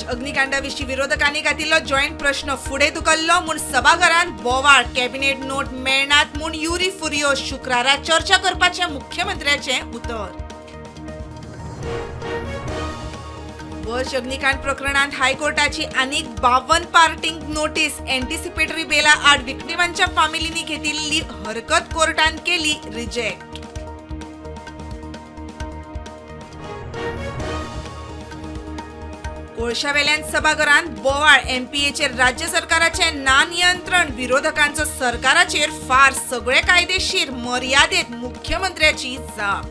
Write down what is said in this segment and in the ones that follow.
बर्च अग्निकांडा विशीं विरोधकांनी घातिल्लो जॉयंट प्रश्न फुडें धुकल्लो म्हूण सभाघरांत बोवाळ. कॅबिनेट नोट मेळनात म्हूण युरी फुरियो. शुक्रारा चर्चा करपाचें मुख्यमंत्र्याचें उतर. बर्च अग्निकांड प्रकरणांत हायकोर्टाची आनीक 52 पार्टींक नोटीस. एंटिसिपेटरी बेला आड विक्टिमांच्या फामिलींनी घेतिल्ली हरकत कोर्टान केली रिजेक्ट. कोळशावेल्यान सभाघरांत बोवाळ. एमपीएचेर राज्य सरकाराचें ना नियंत्रण. विरोधकांचो सरकाराचेर फार. सगळे कायदेशीर मर्यादेत, मुख्यमंत्र्याची जाप.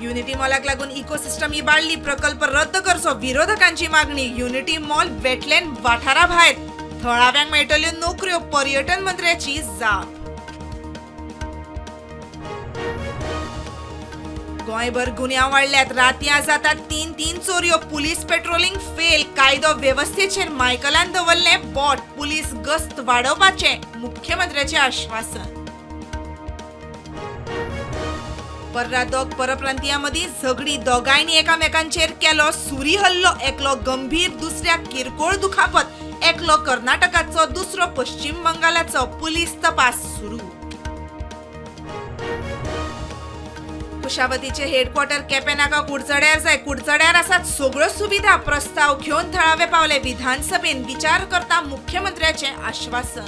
युनिटी मॉलाक लागून इकोसिस्टम इबाडली, प्रकल्प रद्द करचो, विरोधकांची मागणी. युनिटी मॉल वेटलँड वाठारा भायर, थळाव्यांक मेळटल्यो नोकऱ्यो, पर्यटन मंत्र्याची जाप. गोंयभर गुन्यांव वाडल्यात, रातयां जातात 3-3 चोरयो, पुलीस पेट्रोलिंग फेल. कायदो वेवस्थेचेर मायकलान दवरलें बोट. पुलीस गस्त वाडोवपाचें मुख्यमंत्र्याचें आश्वासन. पर्रा दोग परप्रांतियां मदीं झगडी. दोगांयनी एकामेकांचेर केलो सुरी हल्लो. एकलो गंभीर, दुसऱ्याक किरकोळ दुखापत. एकलो कर्नाटकाचो, दुसरो पश्चिम बंगालाचो. पुलीस तपास सुरू. कुशावतीचे हेडक्वॉर्टर केपें नाका कुडचड्यार जाय. कुडचड्यार आसात सगळ्यो सुविधा. प्रस्ताव घेवन थळावे पावले विधानसभेन. विचार करता, मुख्यमंत्र्याचें आश्वासन.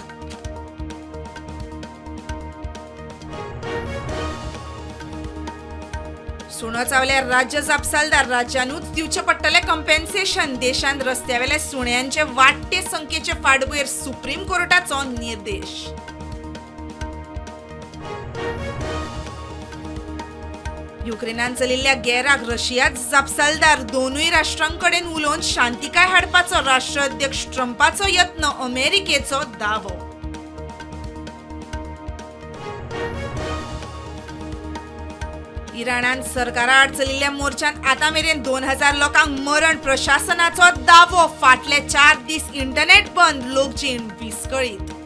सुणो चावल्यार राज्य जापसालदार, राज्यानूच दिवचें पडटलें कंपेन्सेशन. देशांत रस्त्यावेल्या सुण्यांचे वाडटे संख्येचे फाटभुंयेर सुप्रीम कोर्टाचो निर्देश. युक्रेनान चलिल्ल्या गेराक रशियाच जापसालदार. दोनूय राष्ट्रांकडेन उलोवन शांतिकाय हाडपाचो राष्ट्राध्यक्ष ट्रंपाचो यत्न, अमेरिकेचो दावो. इराणान सरकारा आड चलिल्ल्या मोर्चांत आतां मेरेन 2000 लोकांक मरण, प्रशासनाचो दावो. फाटले 4 दीस इंटरनेट बंद, लोकजीण विस्कळीत.